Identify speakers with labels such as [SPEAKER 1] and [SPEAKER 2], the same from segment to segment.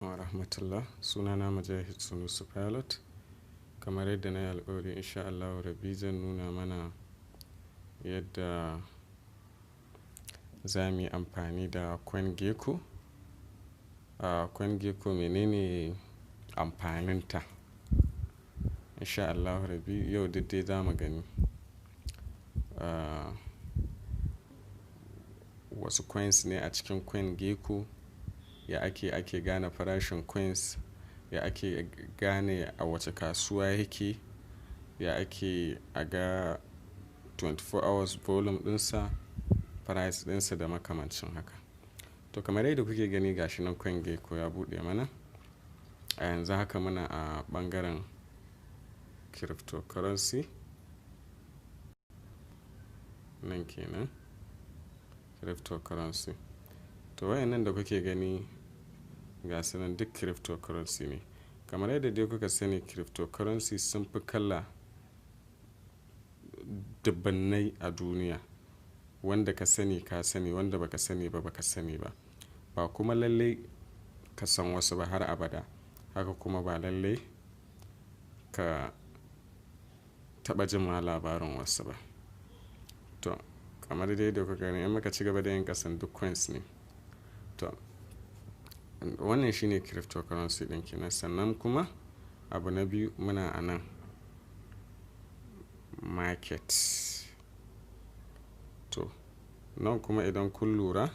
[SPEAKER 1] Wa rahmatullah. Sunana Mujahid Sunusi Pilot. Kamar yadda na yi alƙawari, insha Allahu Rabbi zan nuna mana yadda za mu yi amfani da CoinGecko. CoinGecko, menene amfaninta? Insha Allahu Rabbi yau duk dai za mu gani. Wasu coins ne a cikin CoinGecko, ya ake gane farashin coins, ya ake gane a wace kasuwa yake, ya ake a ga 24 hours volume ɗinsa, price ɗinsa da makamancin haka. To, kamar yadda kuke gani, gashi nan CoinGecko ya buɗe mana. A yanzu haka muna a ɓangaren cryptocurrency. Nan kenan cryptocurrency. To, wayannan da kuke gani ga su nan duk cryptocurrency ne. Kamar yadda dai kuka sani, cryptocurrency sun fi kala dubbannai a duniya. Wanda ka sani ka sani, wanda ba ka sani ba ba ka sani ba. Ba kuma lallai ka san wasu ba har abada. Haka kuma ba lallai ka taɓa jin ma labarin wasu ba. To, kamar dai da kuka gani, in muka ci gaba da yin ƙasan, duk coins ne. To, wannan shine cryptocurrency ɗin kenan. Sannan kuma abu na biyu, muna a nan market. To, nan kuma idan kun lura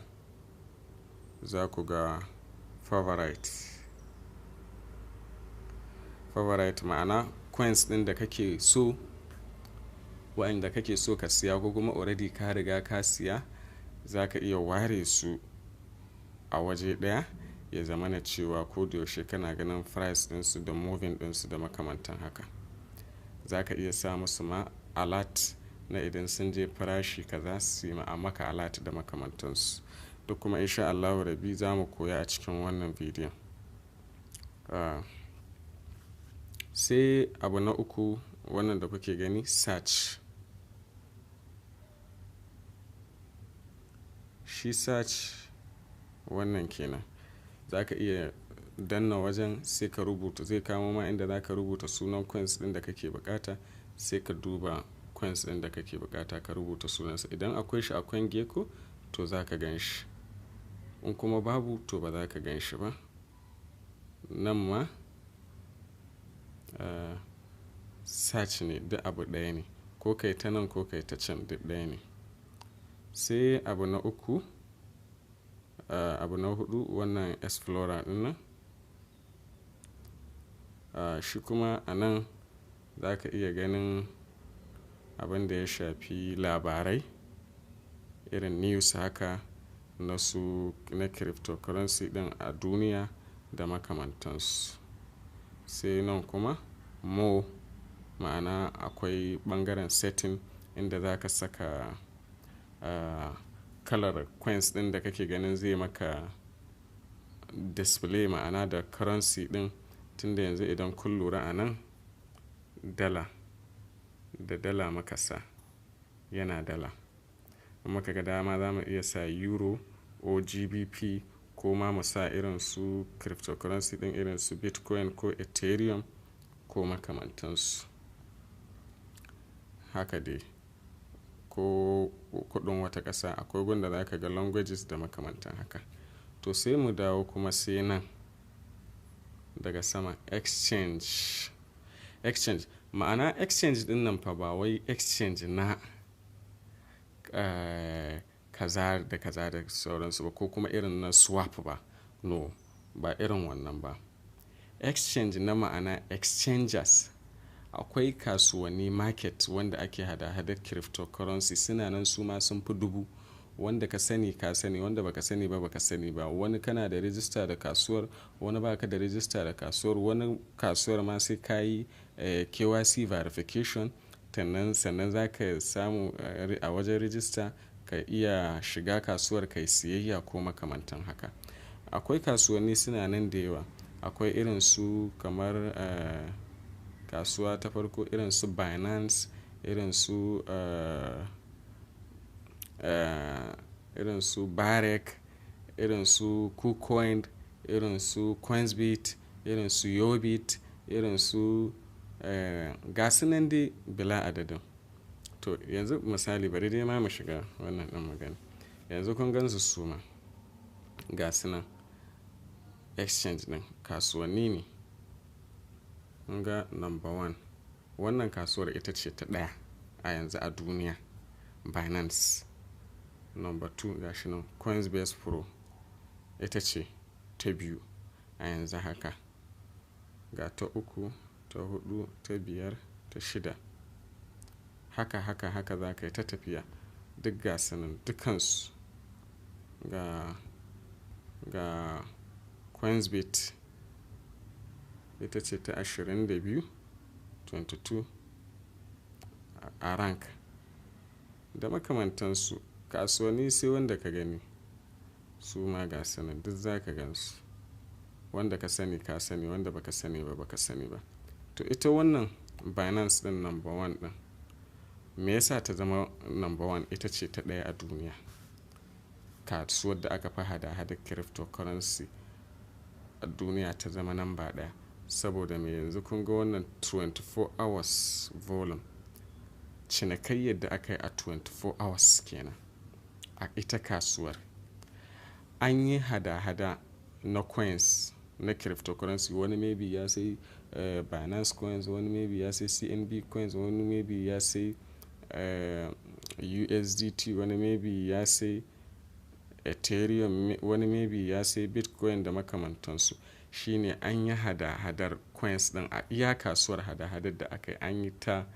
[SPEAKER 1] za ku ga favorite. Favorite ma'ana coins ɗin da kake so, waɗanda kake so ka siya ko kuma already ka riga ka siya, za ka iya ware su a waje ɗaya, ya zama na cewa ko da yaushe kana ganin price ɗinsu da moving ɗinsu da makamantan haka. Za ka iya sa musu ma alert na idan sun je farashi kaza su yi ma maka alert da makamantansu. Duk kuma insha Allahu Rabbi za mu koya a cikin wannan bidiyon. Sai abu na uku, wannan da kuke gani, search. Shi search wannan kenan. Za ka iya danna wajen sai ka rubuta, zai kamo ma inda za ka rubuta sunan coins ɗin da kake bukata, sai ka duba coins ɗin da kake bukata ka rubuta sunansa. Idan akwai shi a CoinGecko, to za ka gan shi. In kuma babu, to ba za ka gan shi ba. Nan ma search ne, duk abu ɗaya ne. Ko kai ta nan ko kai ta can, duk ɗaya ne. Sai abu na uku, abu na huɗu, wannan Explorer ɗin nan. Shi kuma a nan za ka iya ganin abin da ya shafi labarai, irin news haka na su na cryptocurrency ɗin a duniya da makamantansu. Sai nan kuma more, ma'ana akwai ɓangaren setting inda za ka saka kalar coins ɗin da kake ganin zai maka display, ma'ana da currency ɗin. Tunda yanzu idan kun lura a nan dala da dala muka sa, yana dala. In muka ga dama za mu iya sa euro ko GBP ko ma mu sa irin su cryptocurrency ɗin, irin su Bitcoin ko Ethereum ko makamantansu. Haka dai ko kuɗin wata ƙasa, akwai gun da za ka ga languages da makamantan haka. To, sai mu dawo kuma, sai nan daga sama, exchange. Exchange ma'ana exchange ɗin nan fa ba wai exchange na kaza da kaza da sauransu ba ko kuma irin na swap ba. No, ba irin wannan ba. Exchange na ma'ana exchangers. Akwai kasuwanni, market, wanda ake hada-hadar cryptocurrency, suna nan su ma sun fi 1000. Wanda ka sani ka sani, wanda ba ka sani ba ba ka sani ba. Wani kana da register da kasuwar, wani ba ka da register da kasuwar. Wani kasuwar ma sai ka yi KYC verification sannan za ka samu a wajen register ka iya shiga kasuwar ka yi siyayya ko makamantan haka. Akwai kasuwanni suna nan da yawa. Akwai irin su kamar kasuwa ta farko irin su Binance, irin su Bittrex, irin su KuCoin. irin su Coinsbit, irin su Yobit, irin su ga su nan dai bila adadin. To yanzu misali bari dai ma mu shiga wannan ɗin magana. Yanzu kun gan su suma ga su nan exchange ɗin kasuwanni ne. Kun ga number one, wannan kasuwar ita ce ta ɗaya a yanzu a duniya, Binance. Number two ga shi nan Coinbase Pro ita ce ta biyu a yanzu haka. Ga ta uku, ta huɗu, ta biyar, ta shida. Haka, haka, haka za ka yi ta tafiya. Duk ga su nan dukansu. Ga Coinsbit ita ce ta 22, 22 a rank. Da makamantansu kasuwanni sai wanda ka gani su ma ga su nan duk za ka gan su. Wanda ka sani ka sani, wanda ba ka sani ba ba ka sani ba. To ita wannan Binance ɗin number one ɗin, me yasa ta zama number one? Ita ce ta ɗaya a duniya. Kasuwar da aka fi hada-hadar cryptocurrency a duniya ta zama number ɗaya. Saboda me? Yanzu kun ga wannan 24 hours volume. Cinikayyar da aka yi a 24 hours kenan a ita kasuwar. An yi hada-hada na coins na cryptocurrency. Wani maybe ya sayi Binance coins, wani maybe ya sayi CNB coins, wani maybe ya sayi USDT, wani maybe ya sayi Ethereum, wani maybe ya sayi Bitcoin da makamantansu. Shine an yi hada-hadar coins ɗin a iya kasuwar. Hada-hadar da aka yi, an yi ta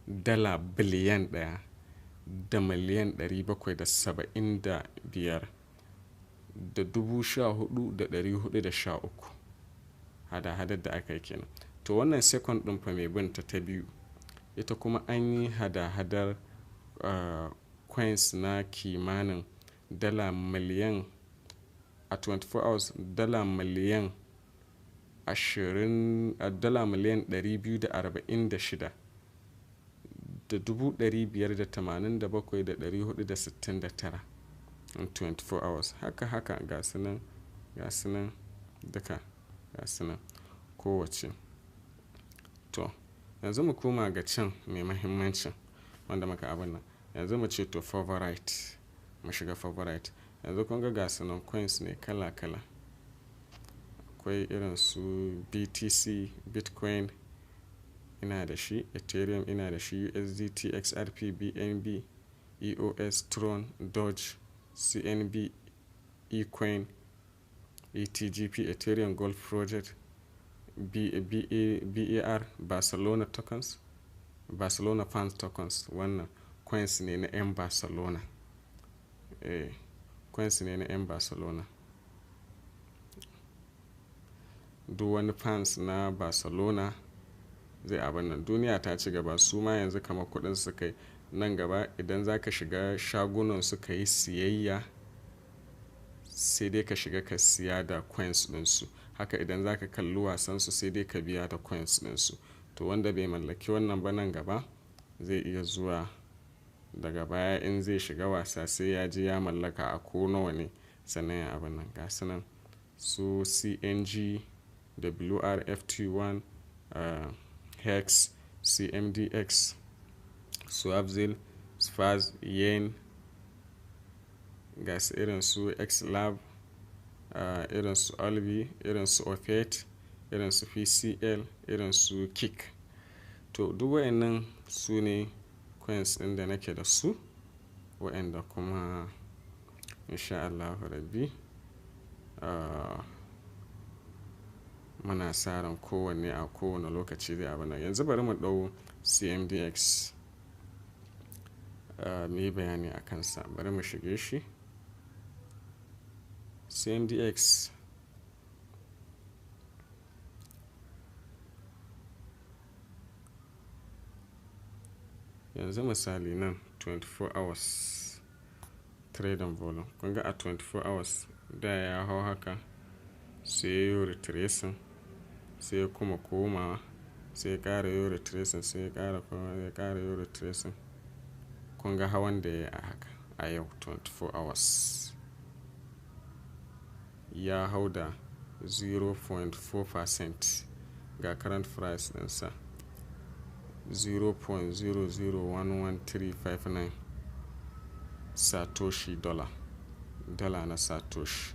[SPEAKER 1] dala 1,775,014,413 billion. Hada-hadar da aka yi kenan. To wannan second ɗin fa, mai binta ta biyu, ita kuma an yi hada-hadar coins na kimanin dala miliyan a 24 hours dala miliyan ashirin, $246,587,469 million in 24 hours. Haka haka ga su nan, ga su nan duka, ga su nan kowacce. To yanzu mu koma ga can mai mahimmancin wanda muka abun nan. Yanzu mu ce to favorite, mu shiga favorite. Yanzu kun ga gasu nan coins ne kala kala. Akwai irin su BTC, Bitcoin ina da shi, Ethereum ina da shi, USDT, XRP, BNB, EOS, Tron, Doge, CNB, Ecoin, ETGP, Ethereum Gold Project, B, B, A, BAR, Barcelona tokens, Barcelona fans tokens. Wannan coins ne na 'yan Barcelona. Eh, coins ne na 'yan Barcelona. Duk wani fans na Barcelona zai abun nan. Duniya ta ci gaba, su ma yanzu kamar kuɗin su kai. Nan gaba idan za ka shiga shagunan su ka yi siyayya, sai dai ka shiga ka siya da coins ɗinsu. Haka idan za ka kalli wasan su, sai dai ka biya da coins ɗinsu. To wanda bai mallaki wannan ba, nan gaba zai iya zuwa daga baya in zai shiga wasa sai ya je ya mallaka a ko nawa ne sannan ya abun nan. Ga su nan su CNG, WRFT1, Hex, CMDX, Swapzil, Spaz, Yen, ga su irin su XLab, irin su Albi, irin su Opet, irin su PCL, irin su Kik. To duk waɗannan su ne coins ɗin da nake da su, waɗanda kuma in sha Allahu Rabbi muna sa ran kowanne a kowane lokaci zai abun nan. Yanzu bari mu ɗau CMDX muyi bayani a kansa. Bari mu shige shi. CMDX, yanzu misali nan 24 hours trading volume. Kun ga a 24 hours da ya hau haka, sai yayi retracing, sai ya kuma komawa, sai ya ƙara yo retracing, sai ya ƙara komawa, ya ƙara yo retracing. Kun ga hawan da yayi a haka a yau 24 hours. Ya hau da 0.4%. Ga current price ɗinsa 0.0011359 Satoshi dollar, dala na Satoshi.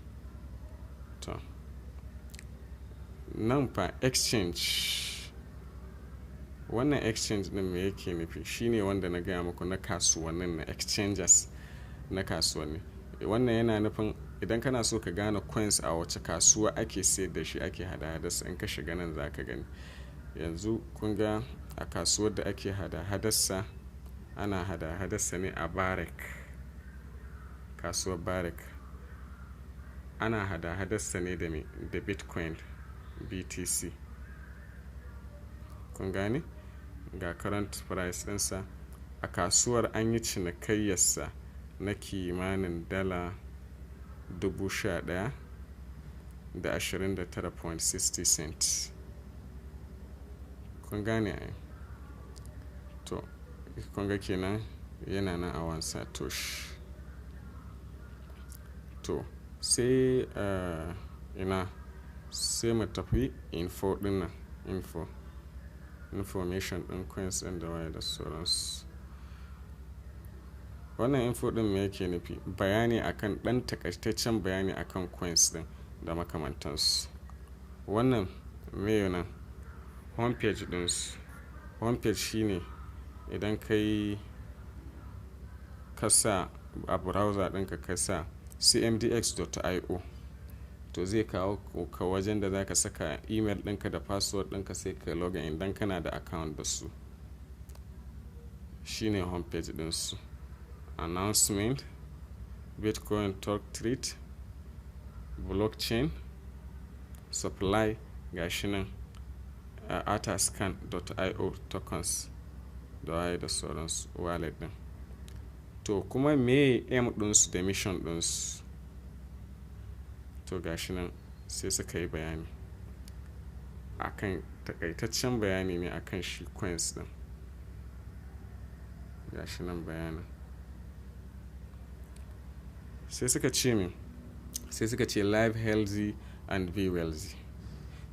[SPEAKER 1] To, nan fa exchange. Wannan exchange ɗin me yake nufi? Shine wanda na gaya muku na kasuwannin, na exchanges na kasuwanni. Wannan yana nufin idan kana so ka gane coins a wace kasuwa ake sayar da shi, ake hada-hadarsa, in ka shiga nan za ka gani. Yanzu kun ga a kasuwar da ake hada-hadarsa, ana hada-hadarsa ne a Birex, kasuwar Birex. Ana hada-hadarsa ne da me? Da Bitcoin BTC. Kun gane? Ga current price ɗinsa. A kasuwar an yi cinikayyarsa na kimanin dala 11,029.60 cents. Kun gane ai? To, kun ga kenan yana nan a 1 satoshi. To, sai ina sai mu tafi info ɗin nan, info, information ɗin coins ɗin da waye da sauransu. Wannan info ɗin me yake nufi? Bayani akan ɗan takaitaccen bayani akan coins ɗin da makamantansu. Wannan me nan? Homepage ɗinsu. Homepage shine idan ka yi ka sa a browser ɗinka, ka sa cmdx.io, to zai kawo ka wajen da za ka saka email ɗinka da password ɗinka, sai ka login idan kana da account da su. Shine homepage ɗinsu. Announcement, Bitcoin talk treat, blockchain, supply, gashi nan etherscan.io tokens da waye da sauransu, wallet ɗin. To, kuma me aim ɗinsu da mission ɗinsu? To, gashi nan sai suka yi bayani akan, takaitaccen bayani ne akan shi coins ɗin. Gashi nan bayanin. Sai suka ce me? Sai suka ce, "Live healthy and be wealthy.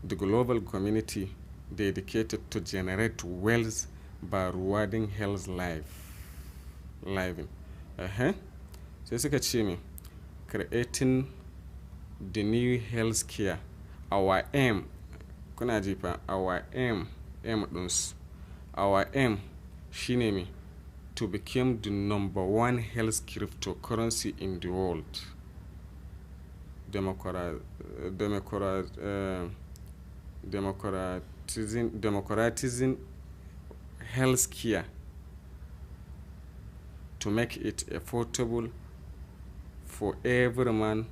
[SPEAKER 1] The global community dedicated to generate wealth by rewarding health life living." Sai suka ce me? "Creating the new healthcare. Our aim," kuna ji fa, our aim, aim ɗinsu. Our aim shine me? To become the number one health cryptocurrency in the world. Democratizing healthcare to make it affordable for every man,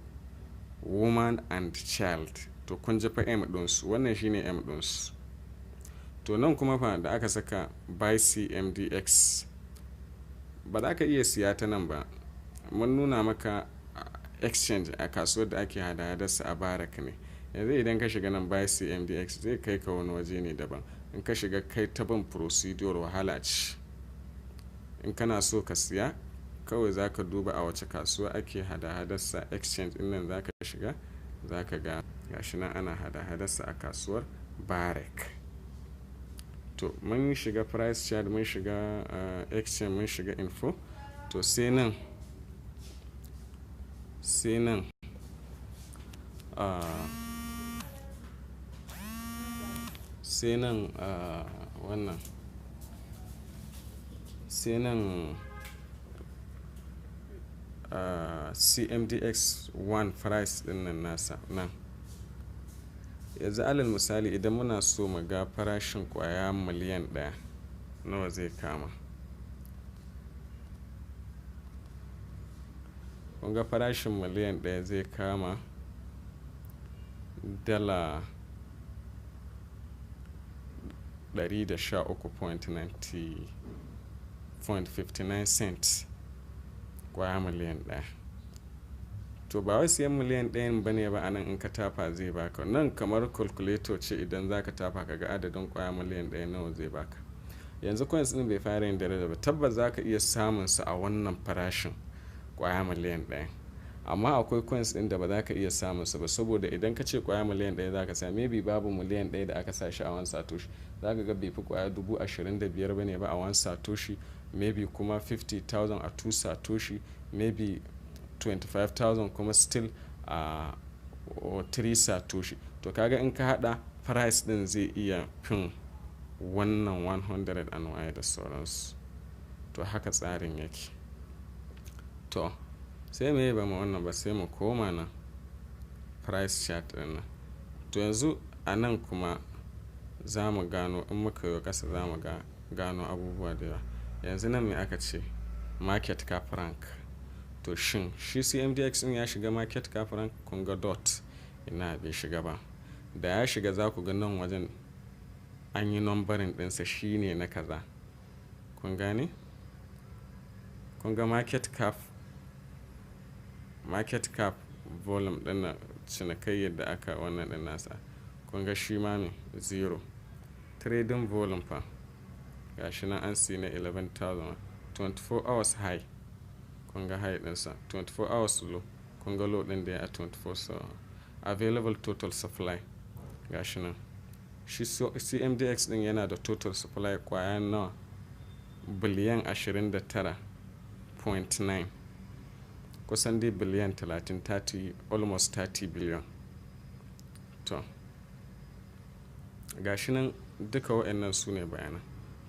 [SPEAKER 1] woman and child." To, kun ji fa aim ɗinsu. Wannan shine aim ɗinsu. To, nan kuma fa da aka saka buy CMDX, ba za ka iya siya ta nan ba. Mun nuna maka exchange, a kasuwar da ake hada-hadarsa a Birex ne. Yanzu idan ka shiga nan buy CMDX, zai kai ka wani waje ne daban. In ka shiga kai ta bin procedure, wahala ce. In kana so ka siya, kawai za ka duba a wace kasuwa ake hada-hadarsa, exchange ɗin nan za ka shiga, za ka ga gashi nan ana hada-hadarsa a kasuwar Birex. To, mun shiga price chart, mun shiga exchange, mun shiga info. To, sai nan wannan, sai nan CMDX 1 price ɗin nan nasa nan. Yanzu alal misali, idan muna so mu ga farashin kwaya 1,000,000, nawa zai kama? Kun ga farashin 1,000,000 zai kama dala 113.90.59 cents kwaya 1,000,000. To, ba wai siyan 1,000,000 ba ne ba a nan in ka tafa zai baka. Nan kamar calculator ce, idan za ka tafa ka ga adadin kwaya 1,000,000 nawa zai baka. Yanzu coins ɗin bai fara yin daraja ba. Tabbas za ka iya samun sa a wannan farashin kwaya 1,000,000. Amma akwai coins ɗin da ba za ka iya samun su ba, saboda idan ka ce kwaya miliyan 1 za ka saya, maybe babu miliyan 1 da aka sa shi a 1 satoshi. Za ka ga bai fi kwaya 25,000 ba ne ba a 1 satoshi, maybe kuma 50,000 a 2 satoshi, maybe 25,000 kuma still a 3 satoshi. To kaga in ka haɗa price ɗin zai iya fin wannan 100 and waye da sauransu. To haka tsarin yake. To sai muyi ba mu wannan ba, sai mu koma nan price chart ɗin nan. To yanzu a nan kuma za mu gano in muka yo ƙasa za mu gano abubuwa da yawa. Yanzu nan me aka ce? Market cap rank. To shin shi CMDX ɗin ya shiga market cap rank? Kun ga dot, ina, bai shiga ba. Da ya shiga, za ku ga nan wajen an yi numbering ɗinsa, shine na kaza. Kun gane? Kun ga market cap volume ɗin nan, cinikayyar da aka wannan ɗin nasa. Kun ga shi ma me? Zero. Trading volume fa, gashi nan an siyi na 11,000. 24 hours high. Kun ga high ɗinsa. 24 hours low. Kun ga low ɗin da ya a 24. So available total supply gashi nan. Shi CMDX ɗin yana da total supply kwaya nawa? Biliyan 29.9. Kusan dai biliyan 30, 30, almost 30 billion. To gashi nan duka waɗannan su ne bayanan.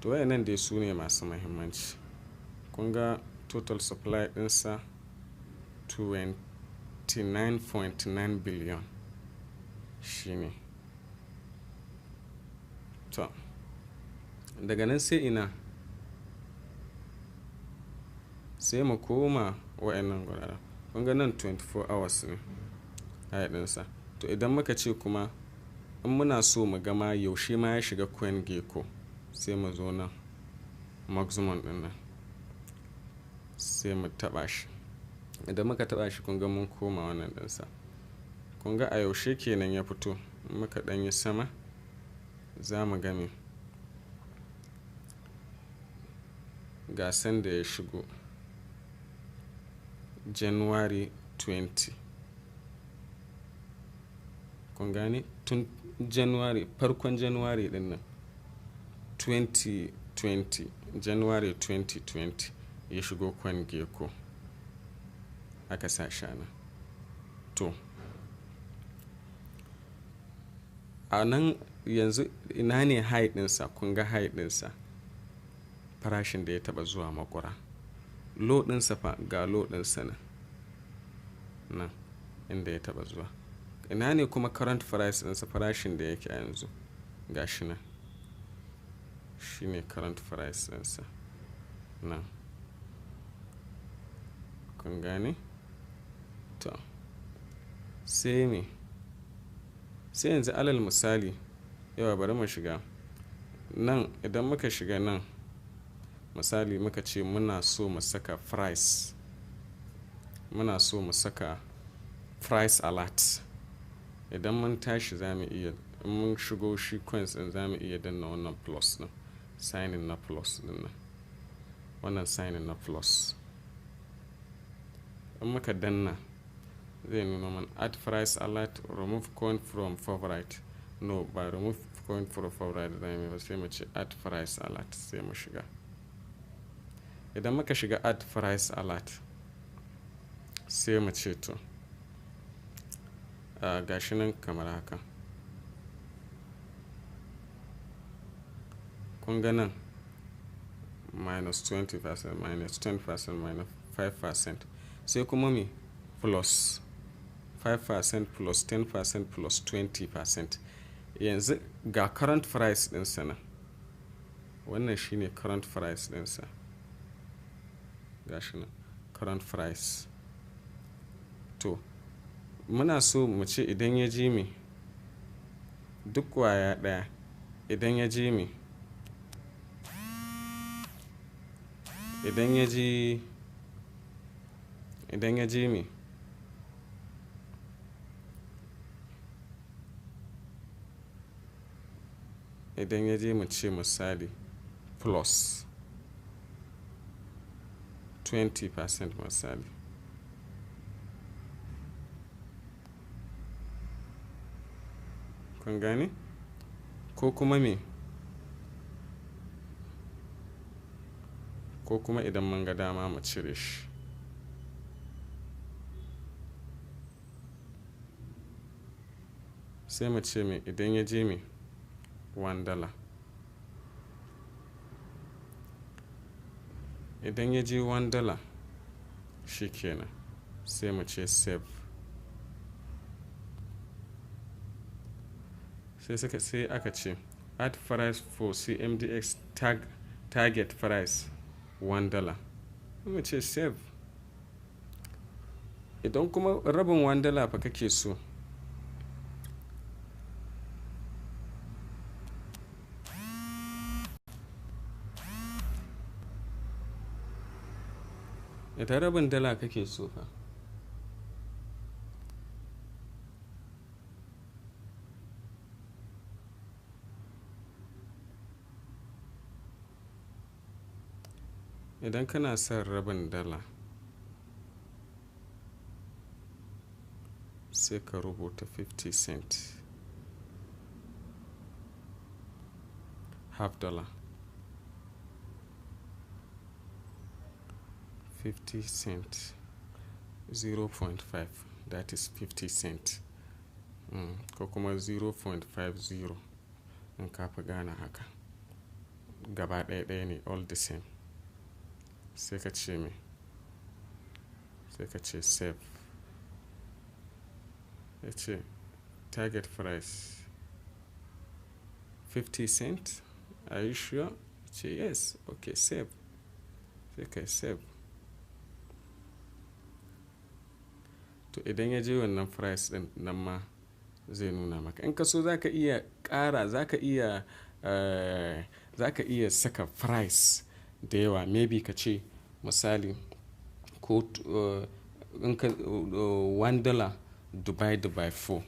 [SPEAKER 1] To waɗannan dai su ne masu muhimmanci. Kun ga total supply ɗinsa 29.9 billion shine. To daga nan sai ina? Sai mu koma waɗannan guraren. Kun ga nan 24 hours ne high ɗinsa. To idan muka ce kuma in muna so mu ga ma yaushe ma ya shiga CoinGecko, sai mu zo nan maximum ɗin nan, sai mu taɓa shi. Idan muka taɓa shi, kun ga mun koma wannan ɗinsa. Kun ga a yaushe kenan ya fito. In muka ɗan yi sama, za mu ga me? Ga sanda ya shigo, January 20. Kun gane? Tun January, farkon January ɗin nan 2020, January 2020 ya shigo CoinGecko, aka sa shi a nan. To a nan yanzu ina ne high ɗinsa? Kun ga high ɗinsa, farashin da ya taɓa zuwa makura. Low ɗinsa fa? Ga low ɗinsa nan, nan inda ya taɓa zuwa. Ina ne kuma current price ɗinsa, farashin da yake a yanzu? Ga shi nan. Shi ne current price ɗinsa nan. Kun gane? To sai me? Sai yanzu alal misali, yauwa, bari mu shiga nan. Idan muka shiga nan, misali muka ce muna so mu saka price, muna so mu saka price alert. Idan mun tashi za mu iya, in mun shigo shi coins ɗin, za mu iya danna wannan plus ɗin, sign na plus ɗin nan. Wannan sign na plus. In muka danna, zai nuna mana add price alert, remove coin from favorite. No, ba remove coin from favorite za mu yi ba, sai mu ce add price alert, sai mu shiga. Idan muka shiga add price alert, sai mu ce to ga shi nan kamar haka. Kun ga nan minus 20%, minus 10%, minus 5%, sai kuma me? Plus 5%, plus 10%, plus 20%. Yanzu ga current price ɗinsa nan. Wannan shine current price ɗinsa. Ga shi nan current price. To muna so mu ce idan ya je me? Duk kwaya ɗaya idan ya je me? Idan ya je me? Idan ya je, mu ce misali plus 20% misali. Kun gane? Ko kuma me? Ko kuma idan mun ga dama mu cire shi. Sai mu ce me idan ya je me $1. Idan ya je $1 shi kenan sai mu ce save. Sai aka ce add price for CMDX target price $1. Sai mu ce save. Idan kuma rabin $1 fa kake so, idan rabin dala kake so fa, idan kana son rabin dala sai ka rubuta 50 cent, half dollar. 50 cent, 0.5, that is 50 cent. Ko kuma 0.50 in ka fi gane haka. Gaba ɗaya ɗaya ne, all the same. Sai ka ce me? Sai ka ce save. Ya ce target price 50 cent. Are you sure? Ya ce yes. Okay, save. Sai ka save. To idan ya je wannan price ɗin nan ma zai nuna maka. In ka so za ka iya ƙara, za ka iya saka price da yawa. Maybe ka ce misali ko, in ka, $1 divided by 4.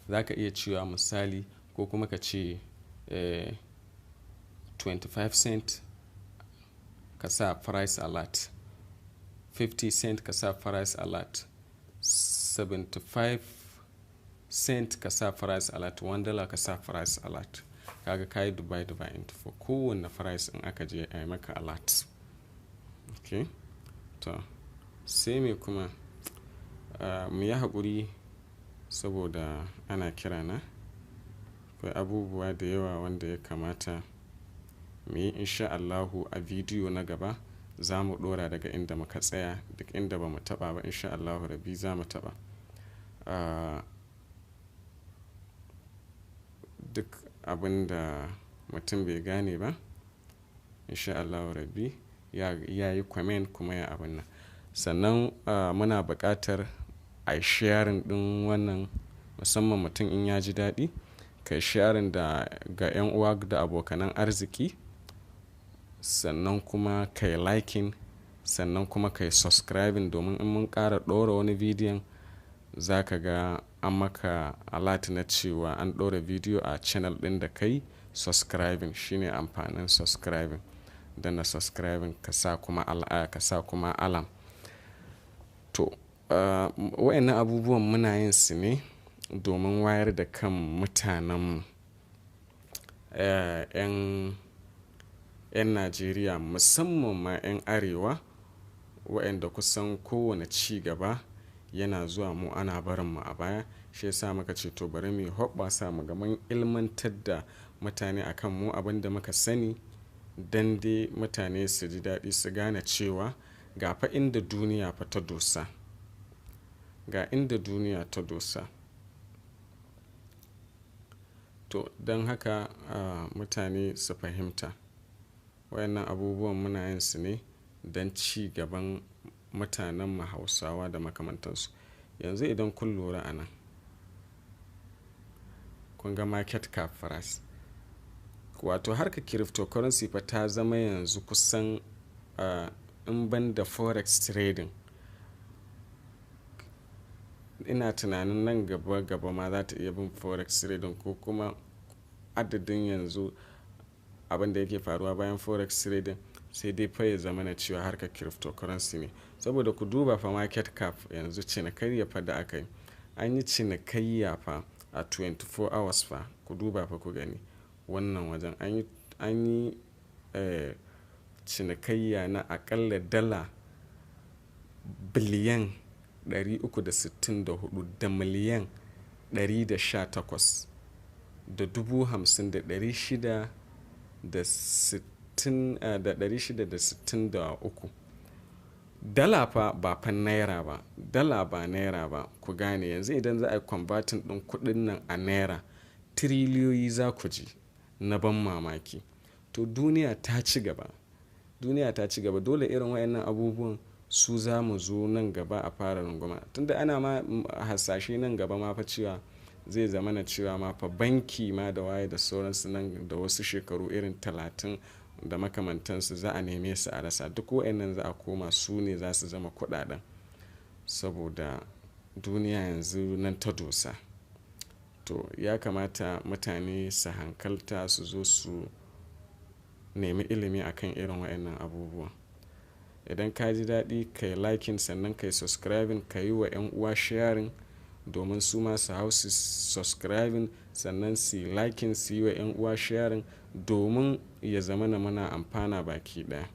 [SPEAKER 1] Za ka iya cewa misali ko kuma ka ce, 25 cent ka sa price alert. 50 cent ka sa price alert. 75 cent ka sa price alert. $1 ka sa price alert. Kaga ka yi divide by into 4. Kowane price in aka je a yi maka alert. Okay? To sai me kuma? Mu yi haƙuri saboda ana kira na. Akwai abubuwa da yawa wanda ya kamata mu yi in sha Allahu a bidiyo na gaba. Za mu ɗora daga inda muka tsaya, duk inda ba mu taɓa ba in sha Allahu Rabbi za mu taɓa. Duk abin da mutum bai gane ba in sha Allahu Rabbi ya yi comment kuma ya abun nan. Sannan, muna buƙatar a yi sharing ɗin wannan, musamman mutum in ya ji daɗi, ka yi sharing da ga 'yan uwa da abokanan arziki. Sannan kuma ka yi liking, sannan kuma ka yi subscribing domin in mun ƙara ɗora wani bidiyon za ka ga an maka alert na cewa an ɗora bidiyo a channel ɗin da ka yi subscribing. Shine amfanin subscribing. Danna subscribing ka sa kuma ka sa kuma alarm. To, waɗannan abubuwan muna yin su ne domin wayar da kan mutanenmu, 'yan Najeriya musamman ma 'yan Arewa waɗanda kusan kowane ci gaba yana zuwa mu ana barin mu a baya. Shi ya sa muka ce to bari muyi hoɓɓasa mu ga mun ilmantar da mutane akan mu abin da muka sani dan dai mutane su ji daɗi su gane cewa ga fa inda duniya fa ta dosa. Ga inda duniya ta dosa. To don haka, mutane su fahimta. Waɗannan abubuwan muna yin su ne don ci gaban mutanen mu Hausawa da makamantansu. Yanzu idan kun lura a nan, kun ga market cap price. Wato harkar cryptocurrency fa ta zama yanzu kusan, in ban da forex trading. Ina tunanin nan gaba gaba ma za ta iya bin forex trading ko kuma adadin yanzu abin da yake faruwa bayan forex trading sai dai fa ya zama na cewa harkar cryptocurrency ne. Saboda ku duba fa market cap yanzu cinikayya fa da aka yi. An yi cinikayya fa A 24 hours fa, ku duba fa ku gani wannan wajen an yi cinikayya na aƙalla dala biliyan 364 da miliyan 118 da 50,000 da 660 da 663 dala fa, ba fa naira ba, dala ba naira ba. Ku gane, yanzu idan za a yi converting ɗin kuɗin nan a naira, tiriliyoyi za ku ji na ban mamaki. To, duniya ta ci gaba, duniya ta ci gaba. Dole irin waɗannan abubuwan su za mu zo nan gaba a fara runguma, tunda ana ma hasashe nan gaba ma fa cewa zai zama na cewa ma fa banki ma da waye da sauransu, nan da wasu shekaru irin 30 da makamantansu, za a neme su a rasa. Duk waɗannan za a koma su ne za su zama kuɗaɗen, saboda duniya yanzu nan ta dosa. To, ya kamata mutane su hankalta, su zo su nemi ilimi akan irin waɗannan abubuwa. Idan ka ji daɗi, ka yi liking, sannan ka yi subscribing, ka yi wa 'yan uwa sharing domin su ma su hau su subscribing, sannan su yi liking, su yi wa 'yan uwa sharing domin ya zama na muna amfana baki ɗaya.